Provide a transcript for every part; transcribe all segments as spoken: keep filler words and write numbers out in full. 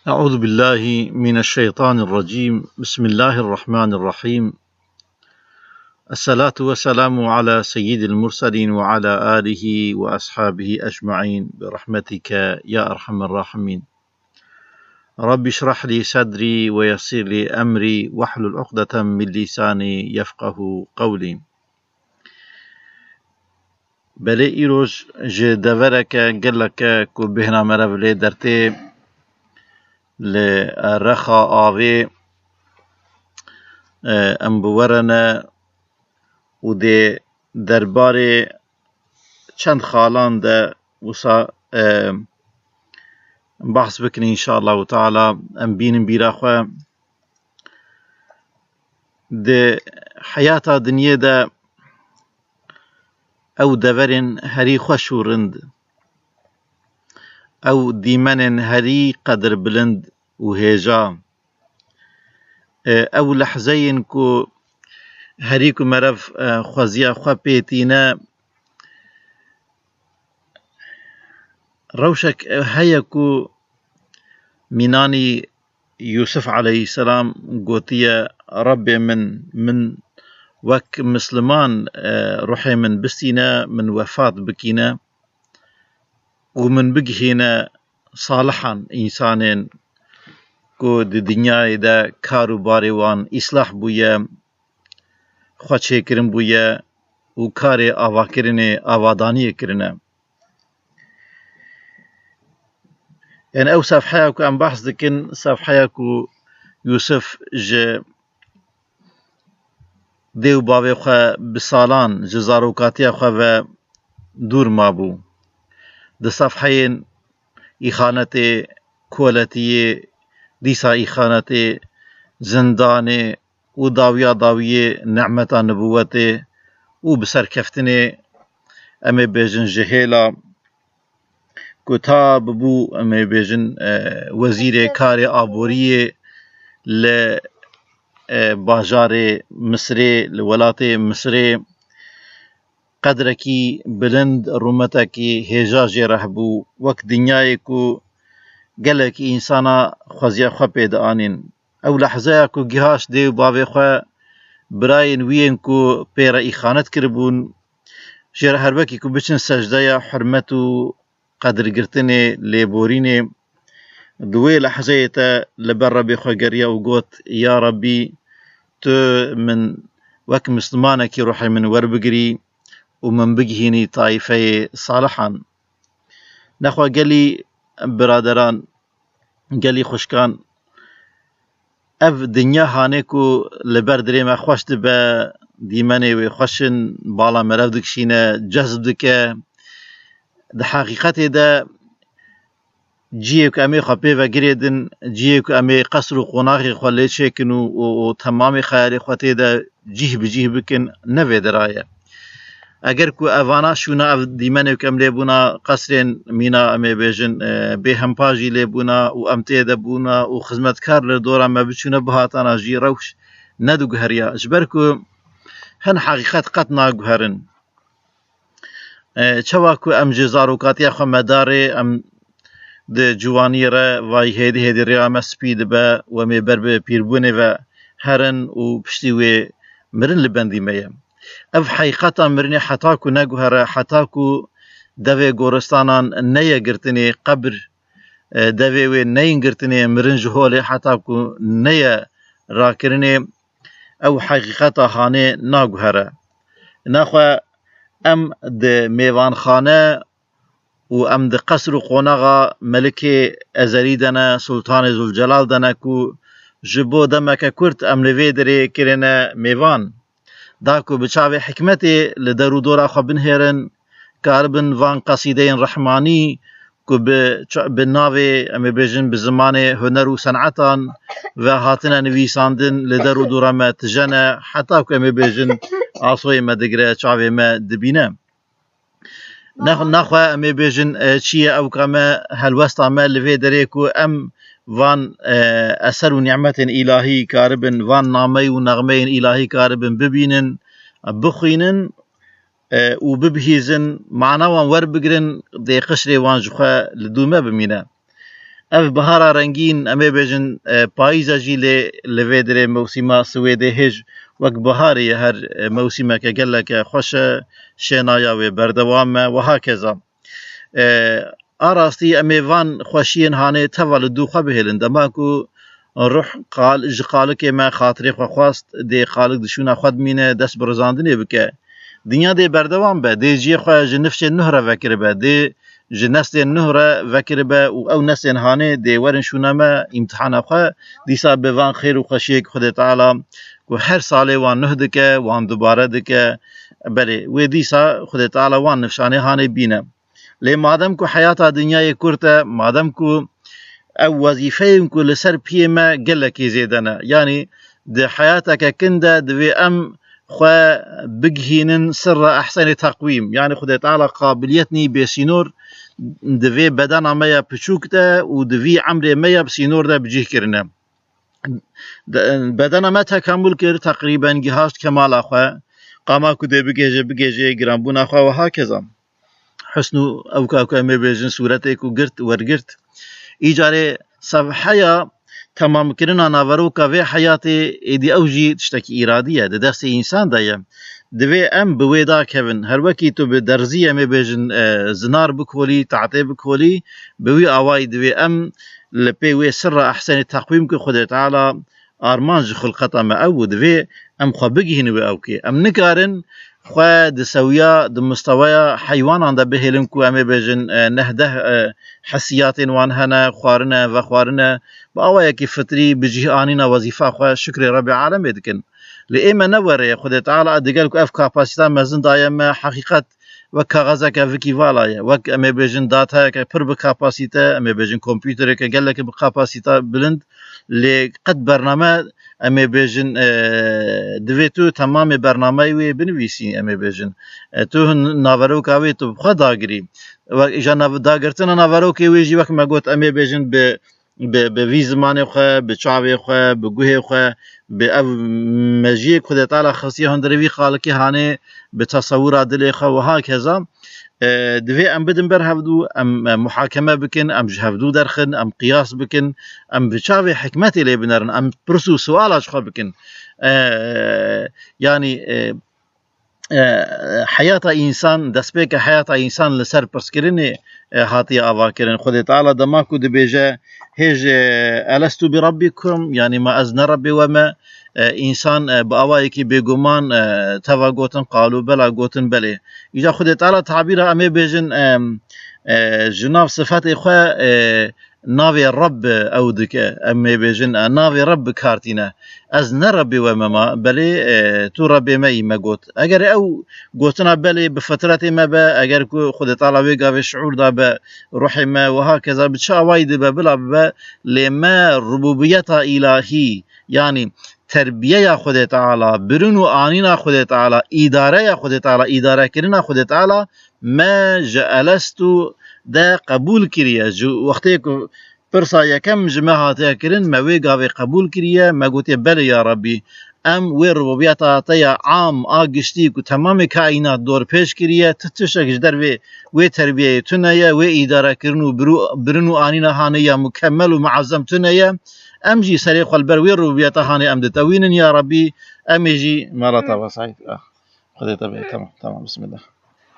أعوذ بالله من الشيطان الرجيم. بسم الله الرحمن الرحيم. الصلاة والسلام على سيد المرسلين وعلى آله وأصحابه أجمعين برحمتك يا أرحم الراحمين. رب اشرح لي صدري ويسر لي أمري واحلل عقدة من لساني يفقه قولي. Belê îroj ji devereke geleke ku bêhna meriv lê dertê li rexa avê, e, em bi we re ne û dê derbarê çend xalan de wisa, e, behs bikin înşallahu teala. Em bînin bîra xwe. Di heyata dinyê de ew deverên herî xweş û rind, ew dîmenên herî qedirbilind û hêja, e, ew lehzeyên ku herî ku meriv, e, xweziya xwe pê tîne, rewşek heye ku mînanî Yûsif aleyhisselam gotiye, Rebbê min, min wek misliman, e, ruhê min bistîne, min wefat bikîne û min bigihîne salihan, însanên ku di dinyayê de kar û barê wan îslah bûye, xwe çêkirin bûye û karê avakirinê, avadaniyê kirine. Yani ew sefheya ku em behs dikin, sefheya ku Yûsif ji dê û bavê xwe bi salan ji zarokatiya xwe ve dûr mabû. Di sefheyên îxanetê, koletiyê, dîsa îxanetê, zindanê û dawiya dawiyê nemeta nibûwetê û bi serkeftinê, em ê bêjin ji hêla ku ta bibû, em ê bêjin, e, wezîrê karê aboriyê li, e, bajarê Misirê, li welatê Misirê qedrekî bilind, rûmetekî hêja jê re hebû, wek dinyayê ku gelekî însana xweziya xwe pê dianîn. Ew lehzeya ku gihaşt dê û bavê xwe, birayên wî yên ku pê re îxanet kiribûn, jê re her wekî ku biçin secdeya hurmet û qedirgirtinê, lêborînê, di wê lehzeyê te li ber Rebbê xwe geriya û got, Ya Rebbî, tu min wek mislimanekî ruhê min werbigirî û min bigihînî taîfeyê salihan. Nexwe gelî biraderan, gelî xwişkan, ev dinya hanê ku li ber dirê me xweş dibe, dîmenê wê xweş in, bala meriv dikişîne, cezb dike. Di heqîqetê de cihê ku em ê xwe pê ve girêdin, cihê ku em ê qesr û qonaxê xwe lê çêkin û, û, û temamê xeyalê xwe tê de cih bi cih bikin, ne vê dira ye. Eger ku evana şûna ev dîmenê ku em lê bûna qesrên mîna, em ê bêjin, e, bêhempa jî lê bûna û em tê de bûna û xizmetkar li dora me biçûne bihatana jî rewş nediguheriya. Ji ber ku hin heqîqet qet naguherin. E, çawa ku em ji zarokatiya xwe medarê, em di ciwaniyê re vay hêdî hêdî rêya me spî dibe û em ê ber bi pîrbûnê ve herin û piştî wê mirin li bendî me ye. Ev heqîqeta mirinê heta ku neguhere, heta ku devê goristanan neye girtinê qebir, e, devê wê neyên girtinê mirin ji holê heta ku neye rakirinê, ew heqîqeta hanê naguhere. Naxwe em di mêvanxane û em di qesr û qonaxa Melikê Ezelî de ne, Sultanê Zulcelal de ne ku ji bo demeke kurt em li vê derê kirine mêvan. Da ku bi çavê hikmetê li der û dora xwe binihêrin, karibin van qesîdeyên Rehmanî ku bi ça-, bi navê, em ê bêjin, bi zimanê huner û senetan ve hatine nivîsandin, li der û dora me tije ne, heta ku, em ê bêjin, asoyê me digire, çavê me dibîne. Nex-, nexwe em ê bêjin, e, çi ye ew ka me, helwesta me li vê derê ku em van, e, eser û nîmetên îlahî karibin, van namey û nexmeyên îlahî karibin bibînin, bixwînin, e, û bibihîzin, mana wan werbigirin, dê qişrê wan ji xwe li dû me bimîne. Ev bihara rengîn, em ê bêjin, e, payîza jî lê li vê dirê mewsîma Swêdê hêj wek biharê ye, her, e, mewsîmeke geleke xweş e, şênaya wê berdewam e, wiha keza. E, a rastî em ê van xweşiyên hanê teva li dû xwe bihêlin. Dema ku ruh qal-, ji qalikê me xatirê xwe xwest, dê qalik di şûna xwe dimîne, dest bi rizandinê bike. Dinya dê berdewam be, dê ciyê xwe ji nifşên nuh re vekiribe, dê ji neslên nuh re vekiribe û ew neslên hanê dê werin şûna me îmtihana xwe, dîsa bi van xêr û xweşiyê ku Xwedê Teala ku her salê wan nuh dike, wan dubare dike, belê, wê dîsa Xwedê Teala wan nifşanê hanê bîne. Lê madem ku heyata dinyayê kurt e, madem ku ew wezîfeyên ku li ser piyê me gelekî zêde ne, yanî di heyateke kin de divê em xwe bigihînin sirra ehsenê teqwîm. Yanî Xwedê Teala qabiliyet nî bêsînor di vê bedena me ya piçûk de û di vî emrê me ya bi sînor de bi cih kirine. De-, bedena me tekamul kir, teqrîben gihaşt kemala xwe. Qama ku dê bigêje, bigêje giranbûna xwe û hakeza. Husn û ewka ku em ê bêjin sûretê ku girt, wergirt. Îcarê sefheya temamkirina naveroka vê heyatê êdî ew jî tiştekî îradî ye, di destê însan de ye. Divê em bi wê dakevin. Her wekî tu bi derzî em ê bêjin, e, zinar bikolî, tahtê bikolî, bi wî awayî divê em li pê wê sirra ehsenê teqwîm ku Xwedê Teala armanc ji xilqeta me ew bû, divê em xwe bigihînin wê ewkê. Em nikarin xwe di sewiya, di mistewaya heywanan de bihêlin ku em ê bêjin, e, neh deh, e, hesiyatên wan hene, xwarine, vexwarine, bi awayekî fitrî bi cih anîna wezîfa xwe şikrê Rebbê alemê dikin. Lê ê me ne were ye, Xwedê Teala digel ku ev kapasîta mezin daye me, heqîqet wek kaxezeke vikî vala ye. Wek em ê bêjin datayeke pir bi kapasîte, em ê bêjin kompîtereke gelekî bi kapasîta bilind, lê qet bername em ê bêjin, e, divê tu temamê bernameyê wê binivîsî, em ê bêjin. E, tu hin-, naveroka wê tu bi xwe dagirî. Wek îja nav-, dagirtina naverokê wê jî wek me got em ê bêjin bi, bi, bi vî zimanê xwe, bi çavê xwe, bi guhê xwe, bi ev mejiyê ku Xwedê Teala xistiye hundirê vî xalikê hanê, bi tesewira dilê xwe û hakeza. E, divê em bidin ber hevdû, em, e, muhakeme bikin, em ji hevdû derxin, em qiyas bikin, em bi çavê hikmetê lê binerin, em pirs û suala ji xwe bikin. E, yanî, e, e, heyata însan, destpêka heyata însan li ser pirskirinê, e, hatiye avakirin. Xwedê Teala dema ku dibêje, hêj, e, "Elestu bi Rabbikum?", yanî ma ez ne Rebbê we me? E, însan, e, bi awayekî bêguman, e, teva gotin, "Qalu bela", gotin, "Belê." Îca Xwedê Teala tabîra em ê bêjin, e, e, ji nav sifetê xwe, e, navê Reb ew dike. Em ê bêjin, e, navê Reb bi kar tîne. "Ez ne Rebbê we me ma, belê, e, tu Rebbê me yî", me got. Eger ew gotina "belê" bi fitretê me be, eger ku Xwedê Teala wê gavê şiûr da be ruhê me, wiha keza bi çi awayî dibe bila bibe, lê me rububiyeta îlahî, yanî terbiyeya Xwedê Teala, birin û anîna Xwedê Teala, îdareya Xwedê Teala, îdarekirina Xwedê Teala me ji Elestu de qebûl kiriye. Ji wextê ku pirsa yekem ji me hatiye kirin, me wê gavê qebûl kiriye, me gotiye, "Belê ya Rebbî, em wê rububiyeta te ya am a giştî ku temamê kaînat dorpêç kiriye, ti tiştek ji dervê wê terbiyeyê tune ye, wê îdarekirin û biru-, birin û anîna hanê ya mukemmel û muezzem tune ye. Em jî serê xwe li ber wê rububiyeta hanê em ditewînin ya Rebbî, em ê jî." Mala te be Seîd. Ah, Xwedê te be. Tamam, tamam, bismillah.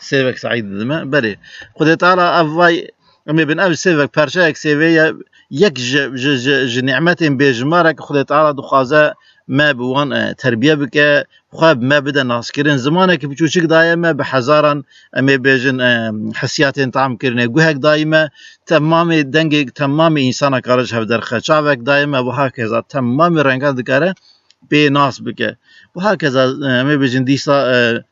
Sêvek Seîd didime. Belê. Xwedê Teala ev vay, em ê bin ev sêvek, perçeyek sêvê ye, yek ji, ji, ji, ji nîmetên bêjimar e ku Xwedê Teala dixwaze me bi wan, e, terbiye bike, xwe bi me bide naskirin. Zimanekî biçûçik daye me, bi hezaran em ê bêjin, e, hesiyatên tam kirine. Guhek dayî me, temamê dengê, temamê însana kare ji hev derxe. Çavek dayî me, wiha keza temamê rengan dikare pê nas bike. Wiha keza, e, em ê bêjin dîsa, e,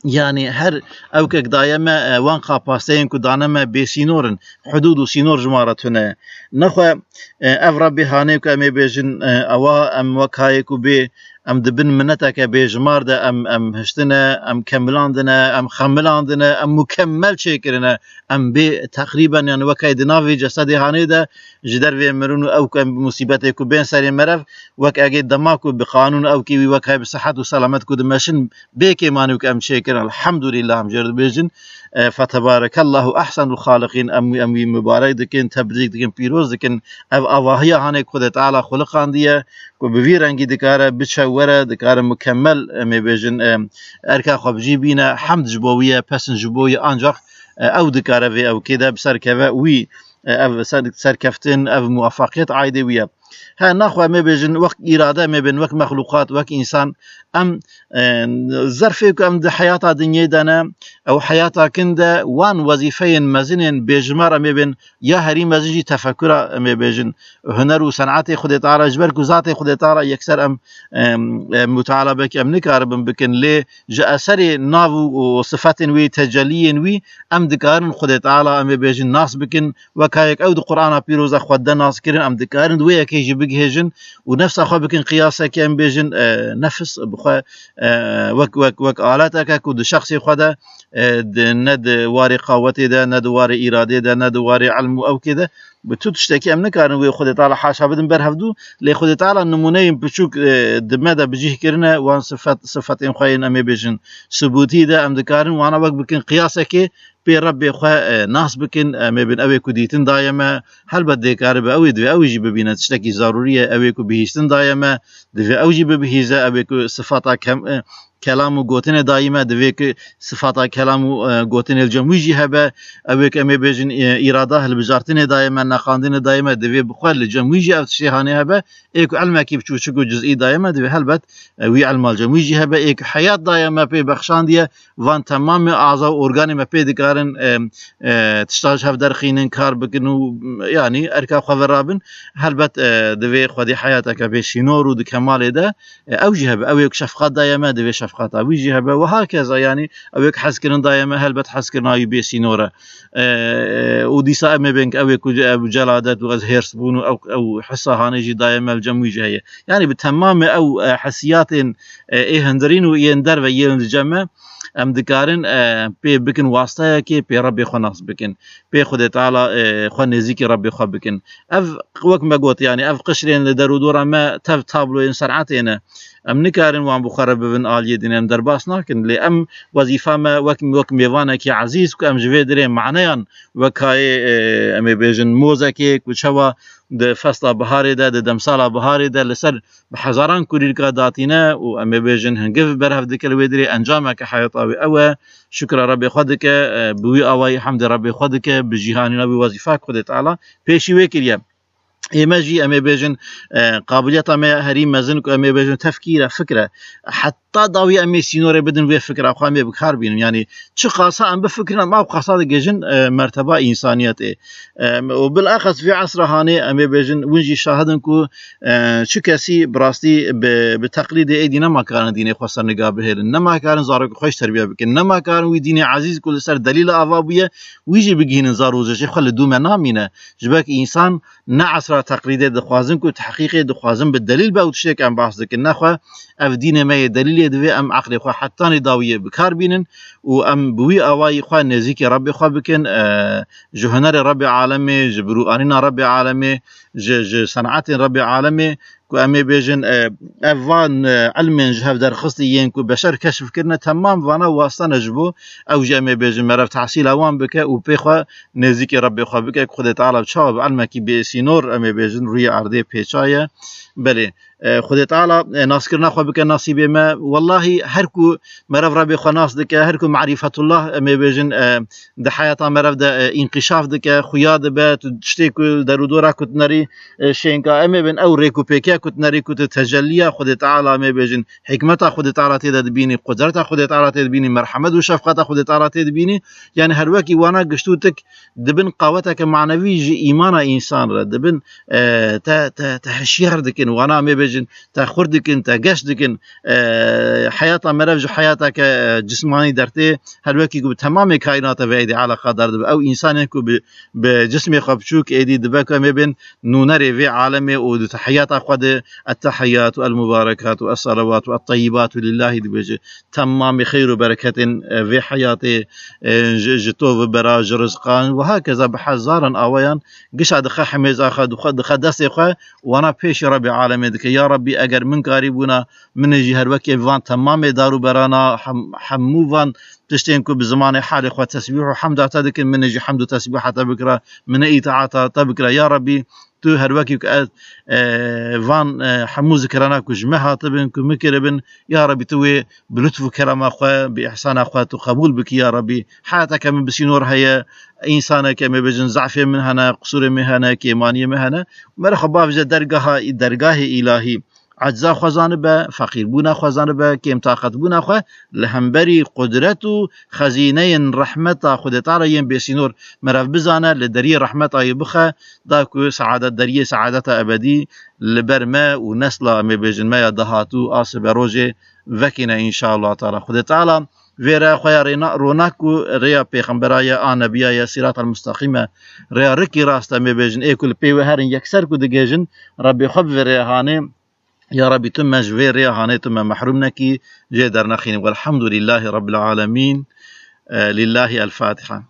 yanî her ewkek daye me, e, wan kapasiteyên ku dane me bêsînor in. Hudûd û sînor ji wan re tune ye. Nexwe, e, ev Rebbê hanê ku em ê bêjin, e, ewa em wek hayê ku bê, em di bin mineteke bêjimar de em, em hiştine, em kemilandine, em xemilandine, em mukemmel çêkirine, em bê teqrîben, yanî wek hayê di nav vê cesedê hanê de ji dervê mirin û ew ku em bi musîbetê ku bên serê merev, wek egê dema ku bi qanûn ew kê wî wek hayê bi sihet û selamet ku dimeşin, bê kêmanî ku em çêkirin, elhamdulillah, em jê re dibêjin. e, fetebarekellahu ehsenul xaliqîn, em, em wî mibarek dikin, tebrîk dikin, pîroz dikin. Ev avahiya hanê ku Xwedê Teala xuliqandiye, ku bi vî rengî dikare biçe were, dikare mukemmel, em ê bêjin, e, erka xwe bi cî bîne, hemd ji bo wî ye, pesn ji bo wî ye, ancaq, e, ew dikare vê ewkê de bi ser keve wî, e, ev ser-, serkeftin, ev muwefaqiyet aîdê wî ye. He, naxwe em ê bêjin, wek îrade em ê bên, wek mexlûqat, wek însan, em, e, zerfê ku em di heyata dinyê de ne, ew heyata kin de wan wezîfeyên mezinên bêjimar em ê bên, ya herî mezin jî tefekura em ê bêjin, huner û senetê Xwedê Teala, ji ber ku zatê Xwedê Teala yekser em, em, em mutala belkî em nikaribin bikin, lê ji eserê nav û, û sifetên wî, tecelliyên wî, em dikarin Xwedê Teala em ê bêjin nas bikin, weka yek ew di Qur'ana Pîroz de xwe de nas kirin, em dikarin di wê yekê jî bigihêjin û nefsa xwe bikin qiyasekê, em bêjin, e, nefs bi xwe, e, wek, wek, wek aleteke ku di şexsê xwe de, e, di, ne di warê qawetê de, ne di warê îradê de, ne di warê ilm û ewkê de, bi tu tiştekî em nikarin wê Xwedê Teala haşa bidin ber hevdû, lê Xwedê Teala nimûneyên piçûk, e, di me de bi cih kirine, wan sifet, sifetên xwe yên em ê bêjin subûtî de, em dikarin wana wek bikin qiyasekê, pê Rebbê xwe, e, nas bikin, em ê bin ew ê ku dîtin daye me, helbet dê karibe ew ê divê ew jî bibîne, tiştekî zarûrî ye, ew ê ku bihîstin daye me, divê ew jî bibihîze, ew ê ku sifata kem-, e, kelam û gotinê dayî me, divê ku sifata kelam û, e, gotinê li cem wî jî hebe, ew ê ku em ê bêjin, e, îrada hilbijartinê dayê me, nexandinê dayê me, divê bi xwe li cem wî jî ev tiştê hanê hebe, ê ku ilmekî biçûçik û cizî dayê me, divê helbet, e, wî ilma li cem wî jî hebe, ê ku heyat dayê me pê bexşandiye, van temamê aza û organê me pê dikarin, e, e, tişta ji hev derxînin, kar bikin û, yanî erka xwe ve rabin. Helbet, e, divê xwedî heyateke bê sînor û di kemalê de, e, ew jî hebe. Ew ê ku şefqat daye me, divê şefqata wî jî hebe. Wiha keza, yanî ew ê ku hezkirin daye me, helbet hezkirina wî bê sînor e. E, û dîsa em ê bên ku ew ê ku ew celadet û ez hêrs bûn û ew, ew hisa hanê jî daye me, li cem wî jî heye. Yanî bi temamê ew, e, hesiyatên, e, ê hundirîn û yên derve yên li cem me, em dikarin, e, pê bikin wasteyekê, pê Rebbê xwe nas bikin. Pê Xwedê Teala, e, xwe nêzîkî Rebbê xwe bikin. Ev, wek me got, yanî ev qişrên li derûdora me tev tabloyên senetê ne. Em nikarin wan bi xwe re bibin aliyê din, em derbas nakin. Lê em wezîfa me wek, wek mêvanekî ezîz ku em ji vê dirê maneyan wekayê, e, em ê bêjin mozekê ku çawa di fesla biharê de, di demsala biharê de li ser bi hezaran kurîrka datîne û em ê bêjin hingiv berhev dike li wê dirê, encameke heyata wê ew e, şukra Rebbê xwe dike, e, bi wî awayî hemdê Rebbê xwe dike, bi cîhanîna wî wezîfa ku Xwedê Teala pêşî wê kiriye. Ê me jî em ê bêjin, e, qabiliyeta me herî mezin ku em ê bêjin tefkîr e, fikr e. Heta dawî em ê sînorê bidin vê fikra xwe, em ê bi kar bînin. Yanî çi qasa em bifikirin, em ew qasa digihîjin, e, merteba însaniyetê. E, û bilaxes vê esra hanê em ê bêjin, win jî şahid in ku, e, çi kesî bi rastî bi, bi teqlîdê êdî nema karin dînê xwe ser niga bihêlin, nema karin zarokê xwe jî terbiye bikin, nema karin wî dînê ezîz ku li ser delîl ava bûye, wî jî bigihînin zar û zêjê xwe li dû me namîne. Ji ber ku însan ne esra teqlîdê dixwazin ku tehqîqê dixwazin bi delîl be û tiştê ku em behs dikin. Nexwe ev dînê me yê delîlê, divê em eqlê xwe hetanî dawiyê bi kar bînin û em bi wî awayî xwe nêzîkî Rebbê xwe bikin, e, ji hunerê Rebbê alemê, ji birûanîna Rebbê alemê, ji, ji senetên Rebbê alemê, ku em ê bêjin, e, ev van, e, ilmên ji hev derxistî yên ku beşer keşf kirine, temam vana wastane ji bo ew jî em ê bêjin merev tehsîla wan bike û pê xwe nêzîkî Rebbê xwe bike, ku Xwedê Teala bi çawa bi ilmekî bêsînor em ê bêjin rûyê erdê pêça ye. Belê, e, Xwedê Teala, e, naskirina xwe bike nasîbê me. Wellahî her ku merev Rebbê xwe nas dike, her ku marîfetullah em ê bêjin, e, di heyata merev de, e, înqîşaf dike, xuya dibe, tu tiştê ku derûdora ku tu nerî, e, şênka em ê bin, ew rêk û pêkiya ku tu nerî, ku tu tecelliya Xwedê Teala em ê bêjin, hikmeta Xwedê Teala tê de dibînî, qudreta Xwedê Teala tê dibînî, merhemet û şefqeta Xwedê Teala tê dibînî. Yanî her wekî wana gişt û tik dibin qaweteke manevî ji îmana însan re, dibin, e, te, te, te hişyar dikin, wana em ê bêjin, te xurt dikin, te geş dikin. E, heyata merev ji heyateke, e, cismanî dertê, her wekî ku bi temamê kaînata ve êdî eleqadar dibe. Ew însanên ku bi, bi cismê xwe biçûk êdî dibe ku em ê bên nûnerê vê alemê û di heyata xwe de التحيات المباركات الصلوات الطيبات لله dibêje. Temamê xeyr û bereketên, e, vê heyatê, e, ji, ji to ve bera, ji rizqan, wiha keza bi hezaran awayan gişa dixe hemêza xwe, dixe, dixe destê xwe, wana pêşî Rebbê alemê dike. Ya Rabbî, eger min karî bûna, min ê jî her wekî van temamê dar û berana, hem-, hemû van tiştên ku bi zimanê halê xwe tesbîh û hemda te dikin, min ê jî hemd û tesbîha te bikira, min ê îtaata te bikira. Ya Rabbî, tu her wekî ku ez, e, van, e, hemû zikirana ku ji me hatibin, ku min kiribin, ya Rabbî, tu wê bi lutf û kerema xwe, bi îhsana xwe tu qebûl bikî, ya Rabbî. Heyateke min bi sînor heye, însaneke, em ê bêjin, zafê min hene, qusûrê min hene, kêmaniyê min hene. Mere xwe bavêje dergaha, dergahê îlahî. Ecza xwe zanibe, feqîrbûna xwe zanibe, kêmtaqetbûna xwe li hemberî qudret û xezîneyên rehmeta Xwedê Teala yên bêsînor. Meriv bizane, li deriyê rehmeta wî bixe, da ku seadet, deriyê seadeta ebedî li ber me û nesla, em ê bêjin, me ya dahatû, a siberojê vekîne, înşallah teala. Xwedê Teala vê rêya xwe ya rêna-, ronak û rêya pêxembera ye, a nebiya ye, sîrata mustaqîm e, rêya rikî rast e, em ê bêjin, ê ku li pê wê herin yekser ku digihêjin, Rebbê xwe bi vê rêya hanê. Ya Rabbî, tu me ji vê rêya hanê, tu me mehrûm nekî, jê dernexînî. Welhamdulîllahî Rabbil Alemîn. E, lîllahî el Fatiha.